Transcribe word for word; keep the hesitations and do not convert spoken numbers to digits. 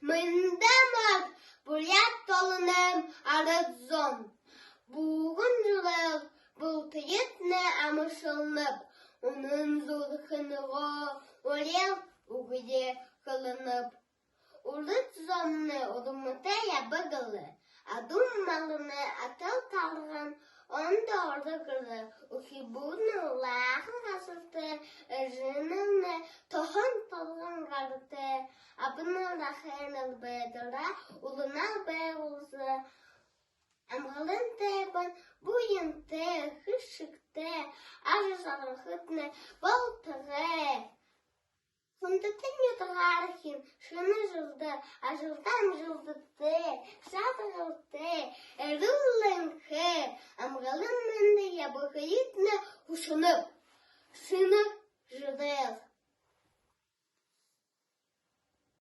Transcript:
Мэндэ амар, буряад олон арад зон. Бүгэдэ жэлээр бултыетнай амаршалнаб. Үнэн зүрхэнһөө уряал үгэ хэлэнэб. Урид зомнай урматай ябаг лэ. Адуу малнай атал тарган ондоо орог лэ. Үхибүүднай улаахан хасартай, эжынэрнай тоһон толгон гартай. Абанар ахайнар бай дураа, уланар бай улза. Амгалан тайбан, буянтай, хэшэгтэй ажаһуухатнай болтогой. Хүндэтэ нютагаархин, шэнэ жэлдэ ажалдаа амжалтатай, шадалтай, эрүүл энхэ, амгалан мэндэ ябахыетнай хүсэнэб. Шэнэ жэлээр!